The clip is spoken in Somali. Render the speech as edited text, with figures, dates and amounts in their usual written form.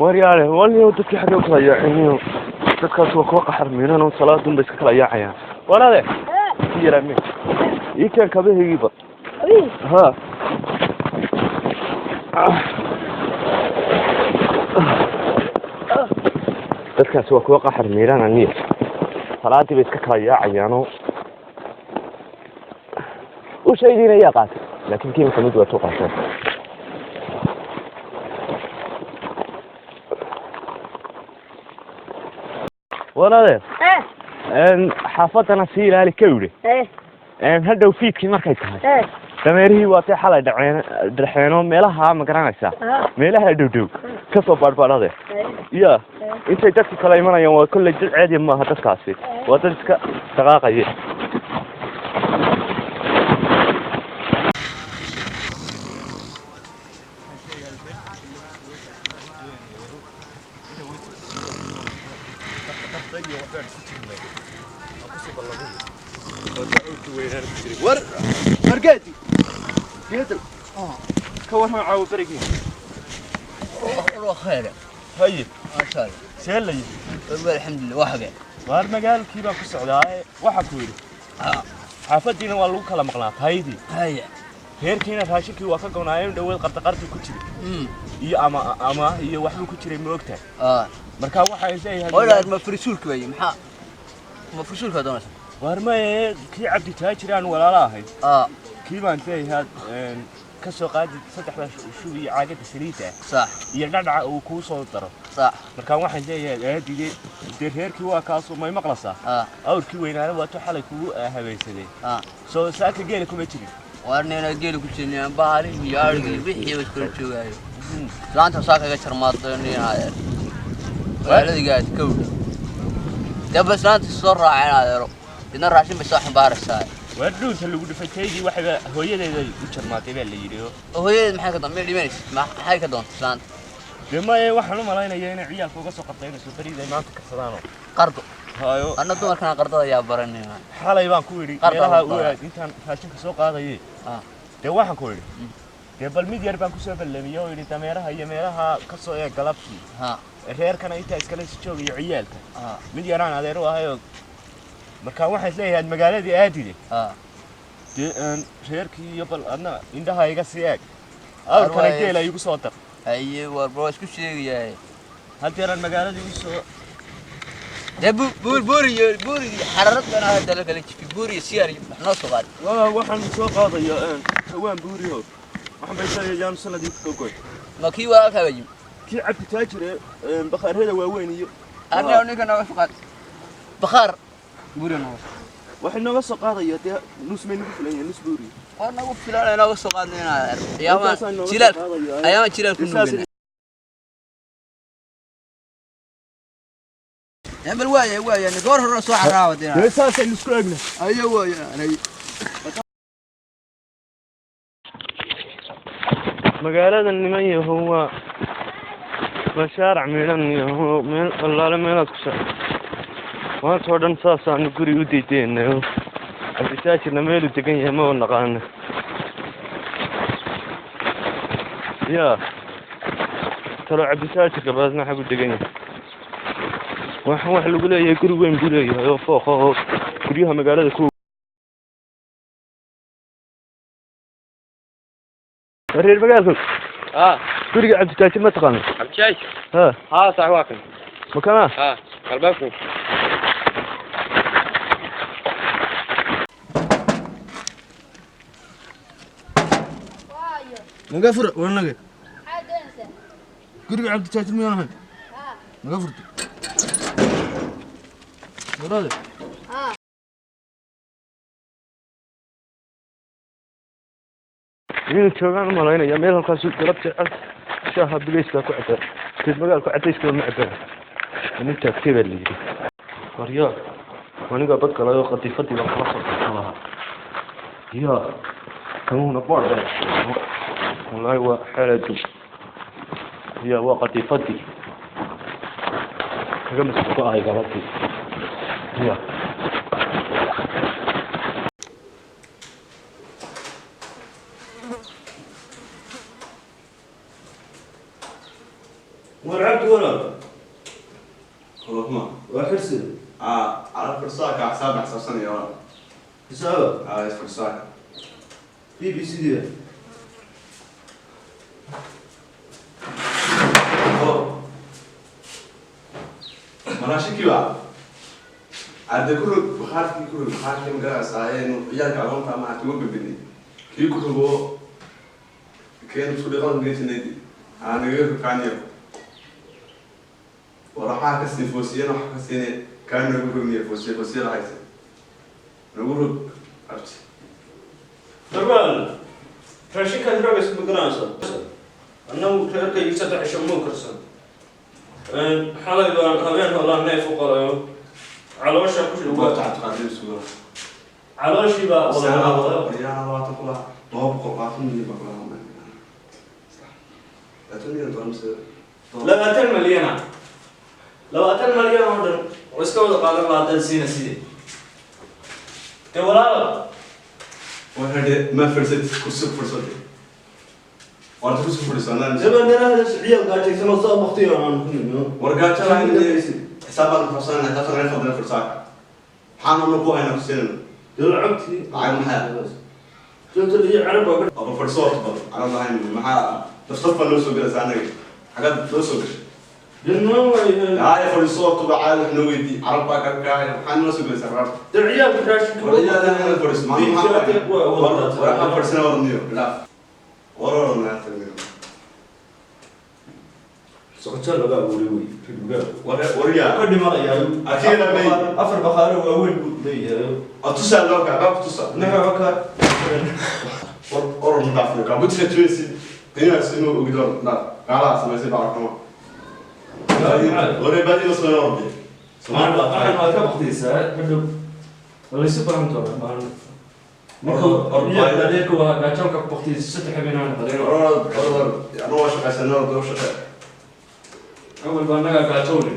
Waryaale, waliyo dadkii xagee u kala yaaceen? Dadkaas waa kuwa qaxar miiran oo salaadun bay iska kala yaacayaan. Walaale, si yaraa me ii keen kabahaygiiba. Ha, dadkaas waa kuwa qaxar miiran, aniya salaadii bay iska kala yaacayaanoo u shaydiina ayaa qaatay, laakiin kii Maxamed waa tuu qaateen. Walaale, xaafadana sii ilaali ka yidhi. Hadhow fiidkii markay tahay, dameerihii waatay xalay dhaceen dhexeenoo meelaha, ma garanaysaa, meelaha dhow dhow ka soo baadhbaadhade ya intay dadku kala imanayaan. Waa kolley dad ceediya maaha dadkaasi, waa dad iska dhaqaaqaya. War margaadi geedal ka warran caawo berigii. والله خير. Haye. ما شاء الله. See la yidhi? والله الحمد لله وحقه. Waar, magaalkii baan ku socdaaye, waxaa ku yidhi xaafaddiina waa lagu kala maqnaa taydii. هيا. Reerkiina raashinkii waa ka gonaayeen dhaweed, qardi ku jiray iyo ama iyo waxbuu ku jiray, ma ogtahay? اه. Marka waxaa isleeyahay ولا ما فرسولك وي محا ما فرسولك هذول. Waar maye, kii Cabdi Taajir aan walaalo ahay, اه kii baan isleeyahay ka soo qaadi saddexda shub iyo caagada saliidda ah صح iyo dhadhaca uu kuu soo daro. صح. Marka waxaan leeyahay aadige dee reerkii waa kaasoo, may maqlasaa? اه. Awrkii weynaana waa tu xalay kugu habaysadee. اه. Soo saaka geela kuma jirin. وأنا جيل كل شيء باري يا أرجع بيحي وش كل شيء جاي لانت ساكا كشرماطني هذا ولا قاعد كود ده بس لانت الصورة عين هذا رو إن الراشين بس واحد بار الساعة. Waar, dhuunta lagu dhufay taydii waxayba hooyadeeda u jarmaatay baa la yidhi oo. وهي محل كدون مين مين ما حاجة كدون لانت. Dee maye, waxaan u malaynayaa inay ciyaalka uga soo qardaynayso beriid ay maanta karsadaanoo. قرض. Hayo. أنا دمر كان قرض يا برني. Xalay baan ku idhi Qarda meelaha u baa. aad intaan raashinka soo qaadayay. Dee waxaan ku idhi dee bal mid yar baan kusoo ballamiyey oo idhi dameeraha iyo meelaha ka soo eeg galabtii, ها. reerkana intaa iskala sii joogayo ciyaalka. ها. Mid yaraan adeer u ahayoo, marka waxaan isleeyahay magaaladii aadide. ها. Dee reerkii iyo bal adna indhaha iga sii eeg, awrkana Arwaay. Geela igu soo dar. أي وربوش كل شيء يا Haddeeraan magaaladii usoo ده بور بوري بوري حرارتنا أنا هذا لك اللي في بوري سياري إحنا صغار. Waa waxaan soo qaadayaa hawaan buuriho, waxaan baysayaa yaanu sanadii ka goy. ما كي ولا كبجي. Kii Cabdi Taajire bakhaarada waaweyn iyo أنا أنا كنا فقط بخار بوري نوص. waxay nooga soo qaadaya dee nus may nagu filan yahay nus buuri. وأنا أقول فلان أنا أقول صغار لنا يا ما Intaasaan nooga soo شلال qaadaya. أيام شلال كنا Saas. بينا بل وايا وايا نقول هو سو عراوة. Dee saasaynu isku egna. أيوة وايا أنا. Magaalada niman yahow waa shaarac miidhan yahow, meel allaale meelaad ku soco maanta oo dhan saasaanu guri u daydaynay. Cabditaajirna meeluu degan yahay maba naqaana ya talo. Cabditaajirka baasna xagu degan yahay, waxaan waxa lagu leeyahay guri weyn buu leeyahay oo fooqa oo guryaha magaalada ku reer magaalka. اه. Guriga Cabditaajir ma taqaana? عبد. Ha. ها صح واكن. Makanaa? ها قلبكم. Naga fura wanaga. Guriga Cabditaajir miyaan ahayn? Naga furto walaale. Inuu joogaan u malaynaya meel halkaas galabta cad shaaha bigeyskaa ku cabaa, reer magaalku cadayskaba ma cabaa. Nin taagtay baa la yidhi. Waryaa, anigaa bad galay oo qadiifadii baan kala soo baxsan lahaa ya kamuuna boor baa. Wallaahi waa xeeladu ya waa qadiifadii kaga masgo ahay galabtii ya. War Cabdi, war. Xisaab xisaabsanaya walaal. Xisaaba. Haa, fadhisaa. BBC da. Maraashinkii baa cadde ku rog bakhaarkii, ku rog bakhaarkii. Ma garanaysaa ciyaalka agoonta maaragtay uga bebinay kii ku rogo keen isku dhiqan geysanaydi aan naga rogaaniyo. War waxaa ka sii foosiyana, waxaa ka siinay kaa nagu rogniyo. Foosiye, foosiye lahayse nagu rog, abti. Darbaal, raashinkaad rogaysa ma garanaysaa? Annagu reerkaygi 3 cisho muu karsan. Xalay baan habeen holaan neef u qalayo, caloosha ku Goobta Cabdiqaadir isugu calooshii baa wada Waryaha 20 kula 220 milyan baa kula 20 milyan toban mise 20 malyana, 20 malyan oo dhan oo iska wada qaadan lahaa haddaad siina sidee dee walaalo. Waxay ma fursad kursi fursad warta kursi fadhiisanaan. Ciyaal gaajaysan oo saa waqtiga aan ku nimno. War gaajo lahayn, xisaab baan qabsanayna, xisaabta naga khaldana. Fursaaka maxaan anu ku haynaa ku siinayna? Dee lacagtii. Lacag maxay? Joogta iyo carab baa ka Aba fadhiso horta bal carab lahayn. Maxaa daftaf baa noo soo gelaysa anaga? Xagaad noo soo gashay? Dee noo waay. Haaya, fadhiso horta ba, caadi wax noo weydii. Carab baa ka kaaya, maxaa noo soo gelaysaa carab? Dee ciyaalka raashinka. War ciyaal fadhiso maxaa? War waxaan fadhisana warniyo ilaaf war war naa tagniyo. Socoto laga abuuray wey reer War waryaa. ka dhimanayaa. Akiina may. Afar bakhaaro waaweyn buu leeyahay. Atusaa loo kaa baab tusaa. Naga ka War war ma dhaafno kaa budka joosi qiimahaas inuu ogdo dhaaf gaalaha samaysay baa arkama waree baadi la soo ordi. Soomaali baa waxaan waad ka baqdaysaa hadhow laysu baran doonaa maalin markuu ciyaalka adeerka waa gaajoonka ku baqdaysa 3 habeen aan qadeen. War war war anuu waa shaqaysanaa, ordo shaqe. Awal baa annagaa gaajowne.